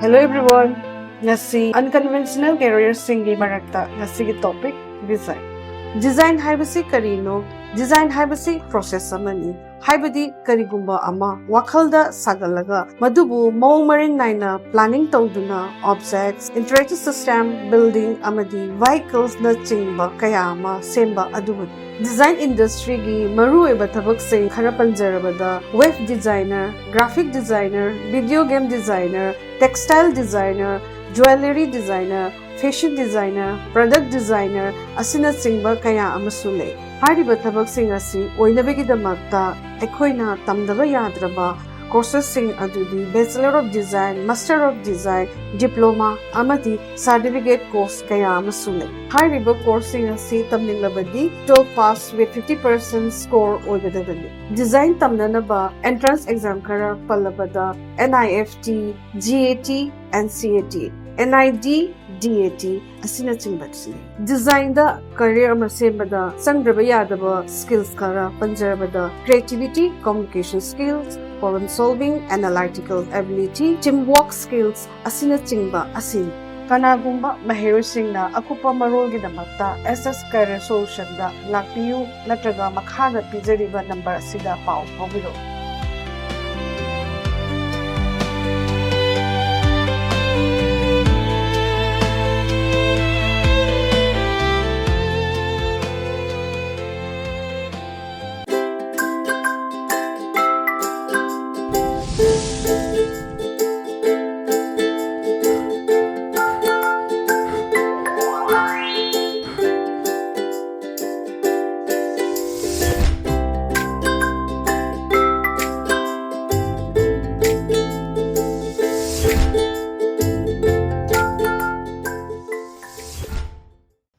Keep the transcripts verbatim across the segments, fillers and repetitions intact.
Hello everyone. ꯉꯁꯤ unconventional careerꯁꯤꯡꯒꯤ ꯃꯔꯛꯇ ꯉꯁꯤꯒꯤ topic design. Design ꯍꯥꯏꯕꯁꯤ ꯀꯔꯤꯅꯣ? Design ꯍꯥꯏꯕꯁꯤ process ꯑꯃꯅꯤ꯫ ꯍꯥꯏꯕꯗꯤ ꯀꯔꯤꯒꯨꯝꯕ ꯑꯃ ꯋꯥꯈꯜꯗ ꯁꯥꯒꯠꯂꯒ ꯃꯗꯨꯕꯨ ꯃꯑꯣꯡ ꯃꯔꯤꯟ ꯅꯥꯏꯅ planning ꯇꯧꯗꯨꯅ objects, interactive system, building ꯑꯃꯗꯤ vehiclesꯅ ꯆꯤꯡꯕ ꯀꯌꯥ ꯑꯃ ꯁꯦꯝꯕ ꯑꯗꯨꯕꯨꯅꯤ꯫ Design industryꯒꯤ ꯃꯔꯨꯑꯣꯏꯕ ꯊꯕꯛꯁꯤꯡ ꯈꯔ ꯄꯟꯖꯔꯕꯗ web designer, graphic designer, video game designer, textile designer, jewellery designer, fashion designer, product designer ꯑꯁꯤꯅꯆꯤꯡꯕ ꯀꯌꯥ ꯑꯃꯁꯨ ꯂꯩ꯫ ꯍꯥꯏꯔꯤꯕ ꯊꯕꯛꯁꯤꯡ ꯑꯁꯤ ꯑꯣꯏꯅꯕꯒꯤꯗꯃꯛꯇ ꯑꯩꯈꯣꯏꯅ ꯇꯝꯗꯕ ꯌꯥꯗ꯭ꯔꯕ courses ꯁꯤꯡ ꯑꯗꯨꯗꯤ Bachelor of Design, Master of Design, Diploma ꯑꯃꯗꯤ certificate course ꯀꯌꯥ ꯑꯃꯁꯨ ꯂꯩ꯫ ꯍꯥꯏꯔꯤꯕ course ꯁꯤꯡ ꯑꯁꯤ ꯇꯝꯅꯤꯡꯂꯕꯗꯤ twelve pass with fifty percent score ꯑꯣꯏꯒꯗꯕꯅꯤ꯫ Design ꯇꯝꯅꯅꯕ entrance exam ꯈꯔ ꯄꯜꯂꯕꯗ N I F T, G A T, N C A T, N I D, D A T ꯑꯁꯤꯅꯆꯤꯡꯕꯁꯤꯅꯤ꯫ Designꯗ career ꯑꯃ ꯁꯦꯝꯕꯗ ꯆꯪꯗ꯭ꯔꯕ ꯌꯥꯗꯕ skills ꯈꯔ ꯄꯟꯖꯔꯕꯗ creativity, communication skills, problem solving, analytical ability, teamwork skills ꯑꯁꯤꯅꯆꯤꯡꯕ ꯑꯁꯤꯅꯤ꯫ ꯀꯅꯥꯒꯨꯝꯕ ꯃꯍꯩꯔꯣꯏꯁꯤꯡꯅ ꯑꯀꯨꯞꯄ ꯃꯔꯣꯜꯒꯤꯗꯃꯛꯇ S S Career Solutionꯗ ꯂꯥꯛꯄꯤꯌꯨ ꯅꯠꯇ꯭ꯔꯒ ꯃꯈꯥꯗ ꯄꯤꯖꯔꯤꯕ number ꯑꯁꯤꯗ ꯄꯥꯎ ꯐꯥꯎꯕꯤꯔꯛꯎ꯫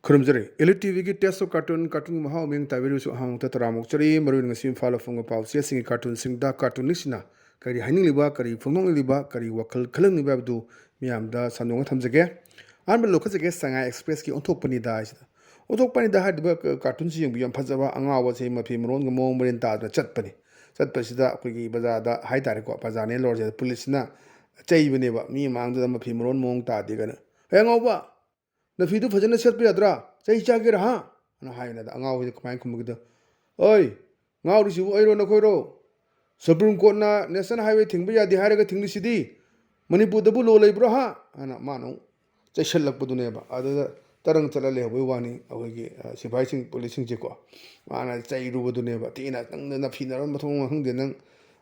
ꯈꯨꯔꯨꯝꯖꯔꯤ꯫ Elite TVꯒꯤ Taste of Cartoon, cartoonꯒꯤ ꯃꯍꯥꯎ ꯃꯤꯡ ꯇꯥꯕꯤꯔꯤꯕꯁꯨ ꯑꯍꯥꯡꯕ ꯇꯔꯥꯃꯨꯛ ꯆꯔꯤ꯫ ꯃꯔꯨꯑꯣꯏꯅ ꯉꯁꯤ ꯏꯝꯐꯥꯜ ꯐꯣꯡꯕ ꯄꯥꯎꯆꯦꯁꯤꯡꯒꯤ cartoonꯁꯤꯡꯗ cartoonistꯁꯤꯡꯅ ꯀꯔꯤ ꯍꯥꯏꯅꯤꯡꯂꯤꯕ, ꯀꯔꯤ ꯐꯣꯡꯗꯣꯛꯅꯤꯡꯂꯤꯕ, ꯀꯔꯤ ꯋꯥꯈꯜ ꯈꯜꯍꯟꯅꯤꯡꯂꯤꯕ ꯍꯥꯏꯕꯗꯨ ꯃꯤꯌꯥꯝꯗ ꯁꯟꯗꯣꯛꯅ ꯊꯝꯖꯒꯦ꯫ ꯑꯍꯥꯟꯕ ꯂꯧꯈꯠꯆꯒꯦ, ꯁꯉꯥꯏ Expressꯀꯤ ꯑꯣꯟꯊꯣꯛꯄꯅꯤꯗ ꯍꯥꯏꯁꯤꯗ꯫ ꯑꯣꯟꯊꯣꯛꯄꯅꯤꯗ ꯍꯥꯏꯔꯤꯕ cartoonꯁꯤ ꯌꯦꯡꯕꯤꯌꯨ, ꯌꯥꯝ ꯐꯖꯕ ꯑꯉꯥꯎꯕꯁꯦ ꯃꯐꯤ ꯃꯔꯣꯟꯒ ꯃꯑꯣꯡ ꯃꯔꯤꯟ ꯇꯥꯗꯅ ꯆꯠꯄꯅꯤ꯫ ꯆꯠꯄꯁꯤꯗ ꯑꯩꯈꯣꯏꯒꯤ ꯕꯖꯥꯔꯗ ꯍꯥꯏꯇꯥꯔꯦꯀꯣ, ꯕꯖꯥꯔꯅꯦ ꯂꯣꯔꯁꯤꯗ ꯄꯨꯂꯤꯁꯁꯤꯅ ꯆꯩꯕꯅꯦꯕ, ꯃꯤ ꯃꯥꯡꯗꯨꯗ ꯃꯐꯤ ꯃꯔꯣꯟ ꯃꯑꯣꯡ ꯇꯥꯗꯦ ꯀꯥꯏꯅ꯫ "ꯍꯦ ꯑꯉꯥꯎꯕ, ꯅꯐꯤꯗꯨ ꯐꯖꯅ ꯁꯦꯠꯄ ꯌꯥꯗ꯭ꯔꯥ? ꯆꯩ ꯆꯥꯒꯦꯔꯥ, ꯍꯥ?" ꯑꯅ ꯍꯥꯏꯅ꯫ ꯑꯗ ꯑꯉꯥꯎꯕꯁꯦ ꯀꯃꯥꯏꯅ ꯈꯨꯝꯕꯒꯤꯗ, "ꯑꯣꯏ, ꯉꯥꯎꯔꯤꯁꯤꯕꯨ ꯑꯩꯔꯣ ꯅꯈꯣꯏꯔꯣ? ꯁꯨꯄ꯭ꯔꯤꯝ ꯀꯣꯔꯠꯅ ꯅꯦꯁꯅꯦꯜ ꯍꯥꯏꯋꯦ ꯊꯤꯡꯕ ꯌꯥꯗꯦ ꯍꯥꯏꯔꯒ ꯊꯤꯡꯂꯤꯁꯤꯗꯤ? ꯃꯅꯤꯄꯨꯔꯗꯕꯨ ꯂꯣ ꯂꯩꯕ꯭ꯔꯣ, ꯍꯥ?" ꯑꯅ ꯃꯥꯅ ꯑꯃꯨꯛ ꯆꯩꯁꯜꯂꯛꯄꯗꯨꯅꯦꯕ꯫ ꯑꯗꯨꯗ ꯇꯔꯪ ꯆꯠꯂ ꯂꯩꯍꯧꯕꯩ ꯋꯥꯅꯤ ꯑꯩꯈꯣꯏꯒꯤ, ꯑ, ꯁꯤꯐꯥꯏꯁꯤꯡ, ꯄꯨꯂꯤꯁꯁꯤꯡꯁꯦꯀꯣ꯫ ꯃꯥꯅ ꯆꯩꯔꯨꯕꯗꯨꯅꯦꯕ, ꯊꯤꯅ, "ꯅꯪꯅ ꯅꯐꯤ ꯅꯔꯣꯟ ꯃꯊꯣꯡ ꯃꯔꯝ ꯈꯪꯗꯦ, ꯅꯪ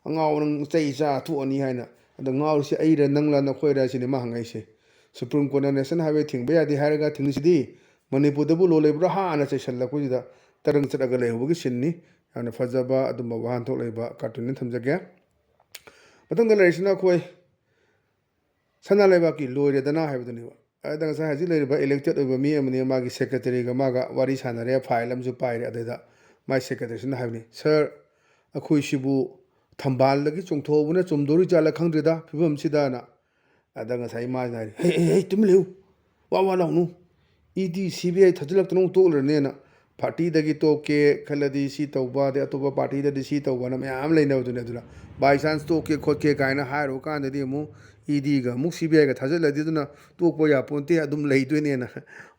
ꯑꯉꯥꯎ, ꯅꯪ ꯆꯩ ꯆꯥ ꯊꯣꯛꯑꯅꯤ" ꯍꯥꯏꯅ꯫ ꯑꯗ ꯉꯥꯎꯔꯤꯁꯤ ꯑꯩꯔ ꯅꯪꯂ ꯅꯈꯣꯏꯔ ꯁꯤꯅꯦ ꯃꯥ ꯍꯪꯉꯛꯏꯁꯦ꯫ ꯁꯨꯄ꯭ꯔꯤꯝ ꯀꯣꯔꯠꯅ ꯅꯦꯁꯅꯦꯜ ꯍꯥꯏꯋꯦ ꯊꯤꯡꯕ ꯌꯥꯗꯦ ꯍꯥꯏꯔꯒ ꯊꯤꯡꯉꯤꯁꯤꯗꯤ, ꯃꯅꯤꯄꯨꯔꯗꯕꯨ ꯂꯣ ꯂꯩꯕ꯭ꯔꯥ ꯍꯥꯅ ꯆꯩꯁꯜꯂꯛꯄꯁꯤꯗ ꯇꯔꯪ ꯆꯠꯂꯒ ꯂꯩꯍꯧꯕꯒꯤ ꯁꯤꯟꯅꯤ꯫ ꯌꯥꯝꯅ ꯐꯖꯕ ꯑꯗꯨꯝꯕ ꯋꯥꯍꯟꯊꯣꯛ ꯂꯩꯕ ꯀꯥꯔꯇꯨꯟꯅꯤ, ꯊꯝꯖꯒꯦ꯫ ꯃꯊꯪꯗ ꯂꯩꯔꯤꯁꯤꯅ ꯑꯩꯈꯣꯏ ꯁꯅꯥ ꯂꯩꯕꯥꯛꯀꯤ ꯂꯣꯏꯔꯦꯗꯅ ꯍꯥꯏꯕꯗꯨꯅꯦꯕ꯫ ꯑꯗ ꯉꯁꯥꯏ ꯍꯧꯖꯤꯛ ꯂꯩꯔꯤꯕ ꯏꯂꯦꯛꯇꯦꯠ ꯑꯣꯏꯕ ꯃꯤ ꯑꯃꯅꯤ, ꯃꯥꯒꯤ ꯁꯦꯀ꯭ꯔꯦꯇꯔꯤꯒ ꯃꯥꯒ ꯋꯥꯔꯤ ꯁꯥꯟꯅꯔꯦ, ꯐꯥꯏꯜ ꯑꯃꯁꯨ ꯄꯥꯏꯔꯦ꯫ ꯑꯗꯩꯗ ꯃꯥꯏ ꯁꯦꯀ꯭ꯔꯦꯇꯔꯤꯁꯤꯅ ꯍꯥꯏꯕꯅꯤ, "ꯁꯥꯔ, ꯑꯩꯈꯣꯏꯁꯤꯕꯨ ꯊꯝꯕꯥꯜꯗꯒꯤ ꯆꯣꯡꯊꯣꯛꯍꯧꯕꯅ ꯆꯨꯝꯗꯣꯔꯤ ꯖꯥꯠꯂ ꯈꯪꯗ꯭ꯔꯦꯗ ꯐꯤꯕꯝꯁꯤꯗꯅ"꯫ ꯑꯗ ꯉꯁꯥꯏ ꯃꯥꯁꯤꯅ ꯍꯥꯏꯔꯤ, "ꯍꯩ, ꯍꯩ, ꯍꯩ, ꯇꯨꯃꯤꯟ ꯂꯩꯌꯨ, ꯋꯥ ꯋꯥ ꯂꯥꯎꯅꯨ, ꯏ ꯗꯤ ꯁꯤ ꯕꯤ ꯑꯥꯏ ꯊꯥꯖꯤꯜꯂꯛꯇꯅ ꯑꯃꯨꯛ ꯇꯣꯛꯂꯔꯅꯦꯅ꯫ ꯄꯥꯔꯇꯤꯗꯒꯤ ꯇꯣꯛꯀꯦ ꯈꯜꯂꯗꯤ ꯁꯤ ꯇꯧꯕ, ꯑꯗꯩ ꯑꯇꯣꯞꯄ ꯄꯥꯔꯇꯤꯗꯗꯤ ꯁꯤ ꯇꯧꯕꯅ ꯃꯌꯥꯝ ꯂꯩꯅꯕꯗꯨꯅꯦ꯫ ꯑꯗꯨꯅ ꯕꯥꯏ ꯆꯥꯟꯁ ꯇꯣꯛꯀꯦ ꯈꯣꯠꯀꯦ ꯀꯥꯏꯅ ꯍꯥꯏꯔꯨꯕ ꯀꯥꯟꯗꯗꯤ ꯑꯃꯨꯛ ꯏ ꯗꯤꯒ ꯑꯃꯨꯛ ꯁꯤ ꯕꯤ ꯑꯥꯏꯒ ꯊꯥꯖꯤꯜꯂꯗꯤ ꯑꯗꯨꯅ ꯇꯣꯛꯄ ꯌꯥꯄꯣꯟꯇꯦ, ꯑꯗꯨꯝ ꯂꯩꯗꯣꯏꯅꯦꯅ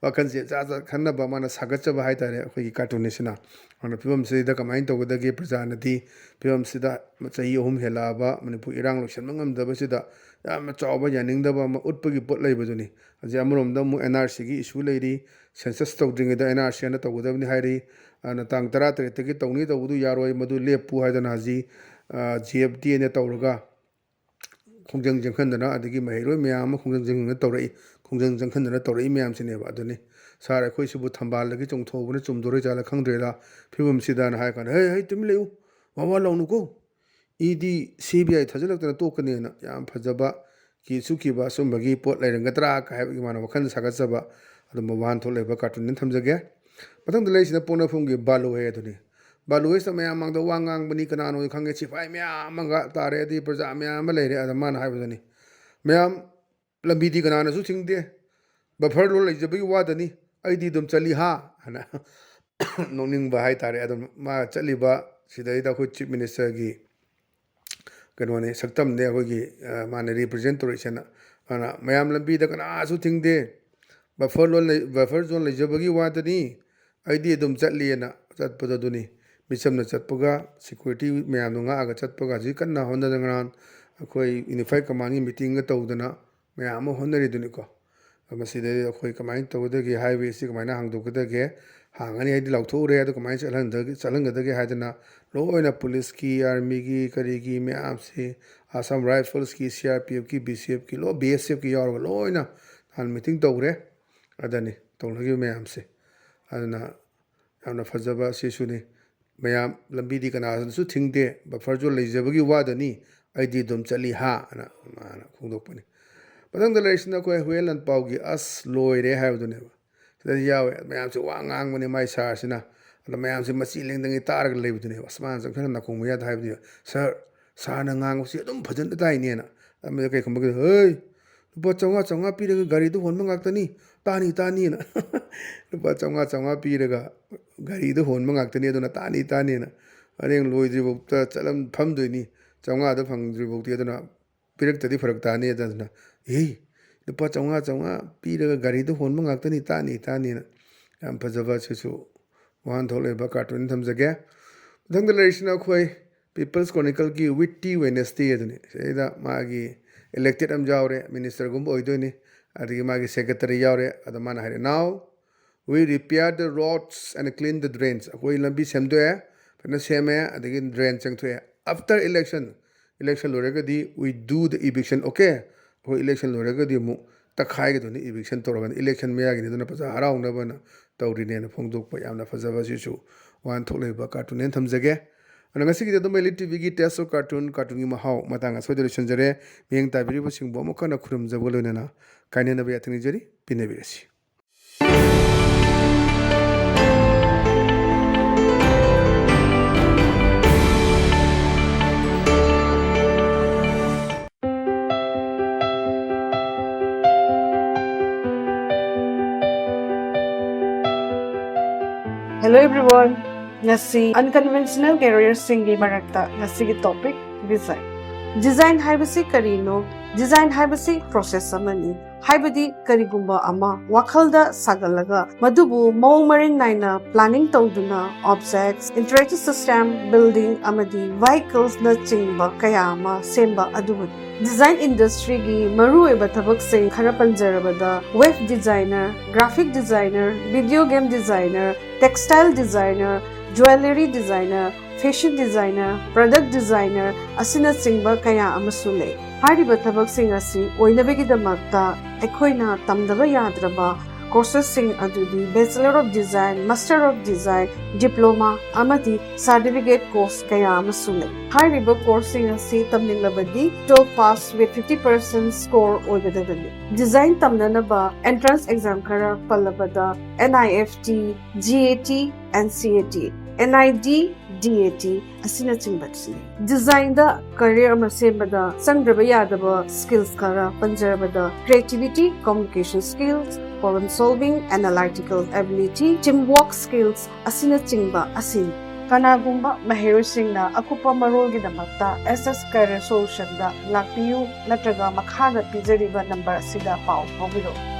ꯋꯥꯈꯜꯁꯦ ꯖꯥꯠ ꯖꯥꯠ ꯈꯟꯅꯕ, ꯃꯥꯅ ꯁꯥꯒꯠꯆꯕ ꯍꯥꯏꯇꯥꯔꯦ ꯑꯩꯈꯣꯏꯒꯤ ꯀꯥꯔꯇꯨꯟꯅꯤꯁꯤꯅ꯫ ꯑꯗꯨꯅ ꯐꯤꯕꯝꯁꯤꯗ ꯀꯃꯥꯏꯅ ꯇꯧꯒꯗꯒꯦ? ꯄ꯭ꯔꯖꯥꯅꯗꯤ ꯐꯤꯕꯝꯁꯤꯗ ꯆꯍꯤ ꯑꯍꯨꯝ ꯍꯦꯜꯂꯛꯑꯕ ꯃꯅꯤꯄꯨꯔ ꯏꯔꯥꯡ ꯂꯣꯏꯁꯤꯟꯕ ꯉꯝꯗꯕꯁꯤꯗ ꯌꯥꯝꯅ ꯆꯥꯎꯕ ꯌꯥꯅꯤꯡꯗꯕ ꯑꯃ ꯎꯠꯄꯒꯤ ꯄꯣꯠ ꯂꯩꯕꯗꯨꯅꯤ꯫ ꯍꯧꯖꯤꯛ ꯑꯃꯔꯣꯝꯗ ꯑꯃꯨꯛ ꯑꯦꯟ ꯑꯥꯔ ꯁꯤꯒꯤ ꯏꯁꯨ ꯂꯩꯔꯤ, ꯁꯦꯟꯁꯁ ꯇꯧꯗ꯭ꯔꯤꯉꯩꯗ ꯑꯦꯟ ꯑꯥꯔ ꯁꯤ ꯍꯥꯏꯅ ꯇꯧꯒꯗꯕꯅꯤ ꯍꯥꯏꯔꯤ꯫ ꯑꯗꯨꯅ ꯇꯥꯡ ꯇꯔꯥ ꯇꯔꯦꯠꯇꯒꯤ ꯇꯧꯅꯤ ꯇꯧꯕꯗꯨ ꯌꯥꯔꯣꯏ, ꯃꯗꯨ ꯂꯦꯞꯄꯨ ꯍꯥꯏꯗꯅ ꯍꯧꯖꯤꯛ, ꯑ, ꯖꯤ ꯑꯦꯐ ꯇꯤ ꯑꯦꯅ ꯇꯧꯔꯒ ꯈꯣꯡꯖꯪ ꯆꯪꯍꯟꯗꯅ, ꯑꯗꯒꯤ ꯃꯍꯩꯔꯣꯏ ꯃꯌꯥꯝ ꯑꯃ ꯈꯣꯡꯖꯪ ꯆꯪꯍꯟꯗꯅ ꯇꯧꯔꯛꯏ, ꯈꯣꯡꯖꯪ ꯆꯪꯍꯟꯗꯅ ꯇꯧꯔꯛꯏ ꯃꯌꯥꯝꯁꯤꯅꯦꯕ꯫ ꯑꯗꯨꯅꯤ, "ꯁꯥꯔ, ꯑꯩꯈꯣꯏꯁꯤꯕꯨ ꯊꯝꯕꯥꯜꯗꯒꯤ ꯆꯣꯡꯊꯣꯛꯍꯧꯕꯅ ꯆꯨꯝꯗꯣꯔꯤ ꯖꯥꯠꯂ ꯈꯪꯗ꯭ꯔꯦꯗ ꯐꯤꯕꯝꯁꯤꯗꯅ" ꯍꯥꯏꯔ ꯀꯥꯟꯗ, "ꯍꯦ, ꯍꯦ, ꯇꯨꯃꯤꯟ ꯂꯩꯌꯨ, ꯋꯥ ꯋꯥ ꯂꯥꯎꯅꯨꯀꯣ, ꯏ ꯗꯤ ꯁꯤ ꯕꯤ ꯑꯥꯏ ꯊꯥꯖꯤꯜꯂꯛꯇꯅ ꯇꯣꯛꯀꯅꯤꯅ" ꯌꯥꯝ ꯐꯖꯕ ꯀꯤꯁꯨ ꯀꯤꯕ ꯑꯆꯨꯝꯕꯒꯤ ꯄꯣꯠ ꯂꯩꯔꯝꯒꯗ꯭ꯔꯥ ꯀꯥꯏ ꯍꯥꯏꯕꯒꯤ ꯃꯥꯅ ꯋꯥꯈꯜ ꯁꯥꯒꯠꯆꯕ ꯑꯗꯨꯝꯕ ꯋꯥꯍꯟꯊꯣꯛ ꯂꯩꯕ ꯀꯥꯔꯇꯨꯟ ꯑꯃ ꯊꯝꯖꯒꯦ꯫ ꯃꯊꯪꯗ ꯂꯩꯔꯤꯁꯤꯅ ꯄꯣꯛꯅꯐꯝꯒꯤ ꯕꯥꯂꯨ ꯍꯦ ꯑꯗꯨꯅꯤ꯫ ꯕꯥꯂꯨ ꯍꯦꯁꯤꯗ ꯃꯌꯥꯝ ꯃꯥꯡꯗ ꯋꯥ ꯉꯥꯡꯕꯅꯤ, ꯀꯅꯥꯅꯣ ꯈꯪꯉꯦ, ꯁꯤꯐꯥꯏ ꯃꯌꯥꯝ ꯑꯃꯒ ꯇꯥꯔꯦ, ꯑꯗꯩ ꯄ꯭ꯔꯖꯥ ꯃꯌꯥꯝ ꯑꯃ ꯂꯩꯔꯦ꯫ ꯑꯗ ꯃꯥꯅ ꯍꯥꯏꯕꯗꯅꯤ, "ꯃꯌꯥꯝ, ꯂꯝꯕꯤꯗꯤ ꯀꯅꯥꯅꯁꯨ ꯊꯤꯡꯗꯦ, ꯕꯐꯔ ꯂꯣꯜ ꯂꯩꯖꯕꯒꯤ ꯋꯥꯗꯅꯤ, ꯑꯩꯗꯤ ꯑꯗꯨꯝ ꯆꯠꯂꯤ ꯍꯥ" ꯍꯥꯏꯅ ꯅꯣꯛꯅꯤꯡꯕ ꯍꯥꯏꯇꯥꯔꯦ꯫ ꯑꯗꯨꯝ ꯃꯥ ꯆꯠꯂꯤꯕ ꯁꯤꯗꯩꯗ ꯑꯩꯈꯣꯏ ꯆꯤꯐ ꯃꯤꯅꯤꯁꯇꯔꯒꯤ ꯀꯩꯅꯣꯅꯦ, ꯁꯛꯇꯝꯅꯦ ꯑꯩꯈꯣꯏꯒꯤ꯫ ꯑ, ꯃꯥꯅ ꯔꯤꯄ꯭ꯔꯖꯦꯟ ꯇꯧꯔꯛꯏꯁꯦꯅ꯫ ꯃꯥꯅ ꯃꯌꯥꯝ ꯂꯝꯕꯤꯗ ꯀꯅꯥꯁꯨ ꯊꯤꯡꯗꯦ, ꯕꯐꯔ ꯂꯣꯟ ꯂꯩ-, ꯕꯐꯔ ꯖꯣꯟ ꯂꯩꯖꯕꯒꯤ ꯋꯥꯗꯅꯤ, ꯑꯩꯗꯤ ꯑꯗꯨꯝ ꯆꯠꯂꯤꯑꯅ ꯆꯠꯄꯗꯣ ꯑꯗꯨꯅꯤ꯫ ꯃꯤꯆꯝꯅ ꯆꯠꯄꯒ, ꯁꯦꯀ꯭ꯌꯨꯔꯤꯇꯤ ꯃꯌꯥꯝꯗꯣ ꯉꯥꯛꯑꯒ ꯆꯠꯄꯒ ꯍꯧꯖꯤꯛ ꯀꯟꯅ ꯍꯣꯠꯅꯗꯅ ꯉꯔꯥꯡ ꯑꯩꯈꯣꯏ ꯌꯨꯅꯤꯐꯥꯏꯠ ꯀꯃꯥꯟꯒꯤ ꯃꯤꯇꯤꯡꯒ ꯇꯧꯗꯅ ꯃꯌꯥꯝ ꯑꯃ ꯍꯣꯠꯅꯔꯤꯗꯨꯅꯤꯀꯣ꯫ ꯃꯁꯤꯗꯩꯗ ꯑꯩꯈꯣꯏ ꯀꯃꯥꯏꯅ ꯇꯧꯒꯗꯒꯦ, ꯍꯥꯏꯋꯦꯁꯤ ꯀꯃꯥꯏꯅ ꯍꯥꯡꯗꯣꯛꯀꯗꯒꯦ, ꯍꯥꯡꯉꯅꯤ ꯍꯥꯏꯗꯤ ꯂꯥꯎꯊꯣꯛꯎꯔꯦ, ꯑꯗꯣ ꯀꯃꯥꯏꯅ ꯆꯠꯍꯟꯗꯒꯦ, ꯆꯠꯍꯟꯒꯗꯒꯦ ꯍꯥꯏꯗꯅ ꯂꯣꯏꯅ ꯄꯨꯂꯤꯁꯀꯤ, ꯑꯥꯔꯃꯤꯒꯤ, ꯀꯔꯤꯒꯤ ꯃꯌꯥꯝꯁꯤ, Assam ꯔꯥꯏꯐꯜꯁꯀꯤ, C R P ꯑꯦꯐꯀꯤ, B ꯑꯦꯁ ꯑꯦꯐꯀꯤ, ꯂꯣꯏ, ꯕꯤ ꯑꯦꯁ ꯑꯦꯐꯀꯤ ꯌꯥꯎꯔꯒ ꯂꯣꯏꯅ ꯅꯍꯥꯟ ꯃꯤꯇꯤꯡ ꯇꯧꯈ꯭ꯔꯦ꯫ ꯑꯗꯅꯤ ꯇꯧꯅꯈꯤꯕ ꯃꯌꯥꯝꯁꯦ꯫ ꯑꯗꯨꯅ ꯌꯥꯝꯅ ꯐꯖꯕ ꯑꯁꯤꯁꯨꯅꯤ꯫ ꯃꯌꯥꯝ ꯂꯝꯕꯤꯗꯤ ꯀꯅꯥꯁꯨ ꯊꯤꯡꯗꯦ, ꯕꯐꯔ ꯖꯣꯟ ꯂꯩꯖꯕꯒꯤ ꯋꯥꯗꯅꯤ, ꯑꯩꯗꯤ ꯑꯗꯨꯝ ꯆꯠꯂꯤ ꯍꯥ ꯑꯅ ꯃꯥꯅ ꯐꯣꯡꯗꯣꯛꯄꯅꯤ꯫ ꯃꯊꯪꯗ ꯂꯩꯔꯤꯁꯤꯅ ꯑꯩꯈꯣꯏ ꯍꯨꯌꯦꯟ ꯂꯥꯟꯄꯥꯎꯒꯤ "ꯑꯁ ꯂꯣꯏꯔꯦ" ꯍꯥꯏꯕꯗꯨꯅꯦꯕ꯫ ꯁꯤꯗ ꯌꯥꯎꯋꯦ, ꯃꯌꯥꯝꯁꯦ ꯋꯥ ꯉꯥꯡꯕꯅꯦ ꯃꯥꯏ ꯁꯥꯔꯁꯤꯅ꯫ ꯑꯗ ꯃꯌꯥꯝꯁꯦ ꯃꯆꯤ ꯂꯦꯡꯗꯉꯩ ꯇꯥꯔꯒ ꯂꯩꯕꯗꯨꯅꯦꯕ꯫ ꯑꯁ, ꯃꯥꯅ ꯆꯪꯁꯤꯜꯂ ꯅꯥꯀꯣꯡ ꯃꯌꯥꯗ ꯍꯥꯏꯕꯗꯤ, "ꯁꯥꯔ, ꯁꯥꯔꯅ ꯉꯥꯡꯕꯁꯤ ꯑꯗꯨꯝ ꯐꯖꯅ ꯇꯥꯏꯅꯦꯅ"꯫ ꯑꯃꯗ ꯀꯩ ꯈꯨꯝꯕꯒꯦ, "ꯍꯩ, ꯂꯨꯄꯥ ꯆꯥꯝꯃꯉꯥ ꯆꯥꯝꯃꯉꯥ ꯄꯤꯔꯒ ꯒꯥꯔꯤꯗꯨ ꯍꯣꯟꯕ ꯉꯥꯛꯇꯅꯤ, ꯇꯥꯅꯤ ꯇꯥꯅꯤꯅ"꯫ ꯂꯨꯄꯥ ꯆꯥꯝꯃꯉꯥ ꯆꯥꯝꯃꯉꯥ ꯄꯤꯔꯒ ꯒꯥꯔꯤꯗꯨ ꯍꯣꯟꯕ ꯉꯥꯛꯇꯅꯤ, ꯑꯗꯨꯅ ꯇꯥꯅꯤ ꯇꯥꯅꯤꯅ꯫ ꯍꯣꯔꯦꯟ ꯂꯣꯏꯗ꯭ꯔꯤꯐꯥꯎꯗ ꯆꯠꯂꯝ ꯐꯝꯗꯣꯏꯅꯤ, ꯆꯥꯝꯃꯉꯥꯗꯣ ꯐꯪꯗ꯭ꯔꯤꯐꯥꯎꯗꯤ꯫ ꯑꯗꯨꯅ ꯄꯤꯔꯛꯇꯗꯤ ꯐꯔꯛ ꯇꯥꯅꯤ꯫ ꯑꯗꯨꯅ, "ꯑꯦ, ꯂꯨꯄꯥ ꯆꯥꯝꯃꯉꯥ ꯆꯥꯝꯃꯉꯥ ꯄꯤꯔꯒ ꯒꯥꯔꯤꯗꯨ ꯍꯣꯟꯕ ꯉꯥꯛꯇꯅꯤ, ꯇꯥꯅꯤ ꯇꯥꯅꯤꯅ"꯫ ꯌꯥꯝ ꯐꯖꯕ, ꯑꯁꯤꯁꯨ ꯋꯥꯍꯟꯊꯣꯛ ꯂꯩꯕ ꯀꯥꯔꯇꯨꯟ ꯊꯝꯖꯒꯦ꯫ ꯃꯊꯪꯗ ꯂꯩꯔꯤꯁꯤꯅ ꯑꯩꯈꯣꯏ ꯄꯤꯄꯜꯁ ꯀ꯭ꯔꯣꯅꯤꯀꯜꯒꯤ ꯋꯤꯠꯇꯤ ꯋꯦꯅꯦꯁꯗꯦ ꯑꯗꯨꯅꯤ꯫ ꯁꯤꯗꯩꯗ ꯃꯥꯒꯤ ꯏꯂꯦꯛꯇꯦꯠ ꯑꯃ ꯌꯥꯎꯔꯦ, ꯃꯤꯅꯤꯁꯇꯔꯒꯨꯝꯕ ꯑꯣꯏꯗꯣꯏꯅꯤ꯫ ꯑꯗꯒꯤ ꯃꯥꯒꯤ ꯁꯦꯀ꯭ꯔꯦꯇꯔꯤ ꯌꯥꯎꯔꯦ꯫ ꯑꯗꯣ ꯃꯥꯅ ꯍꯥꯏꯔꯦ, "Now we repair the roads and clean the drains"꯫ ꯑꯩꯈꯣꯏ ꯂꯝꯕꯤ ꯁꯦꯝꯗꯣꯛꯑꯦ, ꯐꯖꯅ ꯁꯦꯝꯃꯦ, ꯑꯗꯒꯤ ꯗ꯭ꯔꯦꯟ ꯆꯪꯊꯣꯛꯑꯦ꯫ "After election, election ꯂꯣꯏꯔꯒꯗꯤ we do the eviction, okay?" ꯑꯩꯈꯣꯏ ꯏꯂꯦꯛꯁꯟ ꯂꯣꯏꯔꯒꯗꯤ ꯑꯃꯨꯛ ꯇꯛꯈꯥꯏꯒꯗꯣꯏꯅꯤ, ꯏꯚꯤꯛꯁꯟ ꯇꯧꯔꯒꯅꯤ꯫ ꯏꯂꯦꯛꯁꯟ ꯃꯌꯥꯒꯤꯅꯤ, ꯑꯗꯨꯅ ꯄ꯭ꯔꯖꯥ ꯍꯔꯥꯎꯅꯕꯅ ꯇꯧꯔꯤꯅꯦꯅ ꯐꯣꯡꯗꯣꯛꯄ ꯌꯥꯝꯅ ꯐꯖꯕ, ꯑꯁꯤꯁꯨ ꯋꯥꯍꯟꯊꯣꯛ ꯂꯩꯕ ꯀꯥꯔꯇꯨꯟꯅꯦꯅ ꯊꯝꯖꯒꯦ꯫ ꯑꯗꯨꯅ ꯉꯁꯤꯒꯤꯗꯤ ꯑꯗꯨꯝ ꯑꯦꯜ ꯏ ꯇꯤ ꯚꯤꯒꯤ Taste of Cartoon, ꯀꯥꯔꯇꯨꯟꯒꯤ ꯃꯍꯥꯎ ꯃꯇꯥꯡ ꯑꯁꯣꯏꯗ ꯂꯣꯏꯁꯤꯟꯖꯔꯦ꯫ ꯃꯤꯠꯌꯦꯡ ꯇꯥꯕꯤꯔꯤꯕꯁꯤꯡꯕꯨ ꯑꯃꯨꯛ ꯍꯟꯅ ꯈꯨꯔꯨꯝꯖꯕꯒ ꯂꯣꯏꯅꯅ ꯀꯥꯏꯅꯅꯕ ꯌꯥꯊꯪ ꯅꯤꯖꯔꯤ꯫ ꯄꯤꯅꯕꯤꯔꯁꯤ꯫ Hello everyone. ꯉꯁꯤ unconventional careersꯁꯤꯡꯒꯤ ꯃꯔꯛꯇ ꯉꯁꯤꯒꯤ topic design꯫ Design ꯍꯥꯏꯕꯁꯤ ꯀꯔꯤꯅꯣ? Design ꯍꯥꯏꯕꯁꯤ process ꯑꯃꯅꯤ꯫ ꯍꯥꯏꯕꯗꯤ ꯀꯔꯤꯒꯨꯝꯕ ꯑꯃ ꯋꯥꯈꯜꯗ ꯁꯥꯒꯠꯂꯒ ꯃꯗꯨꯕꯨ ꯃꯑꯣꯡ ꯃꯔꯤꯟ ꯅꯥꯏꯅ planning ꯇꯧꯗꯨꯅ objects, interactive system, building ꯑꯃꯗꯤ vehicles ꯅꯆꯤꯡꯕ ꯀꯌꯥ ꯑꯃ ꯁꯦꯝꯕ ꯑꯗꯨꯕꯨꯅꯤ꯫ Design industry ꯒꯤ ꯃꯔꯨꯑꯣꯏꯕ ꯊꯕꯛꯁꯤꯡ ꯈꯔ ꯄꯟꯖꯔꯕꯗ web designer, graphic designer, video game designer, textile designer, jewellery designer, fashion designer, product designer ꯑꯁꯤꯅꯆꯤꯡꯕ ꯀꯌꯥ ꯑꯃꯁꯨ ꯂꯩ꯫ ꯍꯥꯏꯔꯤꯕ ꯊꯕꯛꯁꯤꯡ ꯑꯁꯤ ꯑꯣꯏꯅꯕꯒꯤꯗꯃꯛꯇ ꯑꯩꯈꯣꯏꯅ ꯇꯝꯗꯕ ꯌꯥꯗ꯭ꯔꯕ courses ꯁꯤꯡ ꯑꯗꯨꯗꯤ Bachelor of Design, Master of Design, Diploma ꯑꯃꯗꯤ certificate course ꯀꯌꯥ ꯑꯃꯁꯨ ꯂꯩ꯫ ꯍꯥꯏꯔꯤꯕ course ꯁꯤꯡ ꯑꯁꯤ ꯇꯝꯅꯤꯡꯂꯕꯗꯤ twelve pass with fifty percent score ꯑꯣꯏꯒꯗꯕꯅꯤ꯫ Design ꯇꯝꯅꯅꯕ entrance exam ꯈꯔ ꯄꯜꯂꯕꯗ N I F T, G A T, N C A T, N I D, D A T ꯑꯁꯤꯅꯆꯤꯡꯕꯁꯤꯅꯤ꯫ Design the career ꯑꯃ ꯁꯦꯝꯕꯗ ꯆꯪꯗ꯭ꯔꯕ ꯌꯥꯗꯕ skills ꯈꯔ ꯄꯟꯖꯔꯕꯗ creativity, communication skills, problem solving, analytical ability, teamwork skills ꯑꯁꯤꯅꯆꯤꯡꯕ ꯑꯁꯤꯅꯤ꯫ ꯀꯅꯥꯒꯨꯝꯕ ꯃꯍꯩꯔꯣꯏꯁꯤꯡꯅ ꯑꯀꯨꯞꯄ ꯃꯔꯣꯜꯒꯤꯗꯃꯛꯇ S S Career Solution ꯗ ꯂꯥꯛꯄꯤꯌꯨ ꯅꯠꯇ꯭ꯔꯒ ꯃꯈꯥꯗ ꯄꯤꯖꯔꯤꯕ number ꯑꯁꯤꯗ ꯄꯥꯎ ꯐꯥꯎꯕꯤꯔꯛꯎ꯫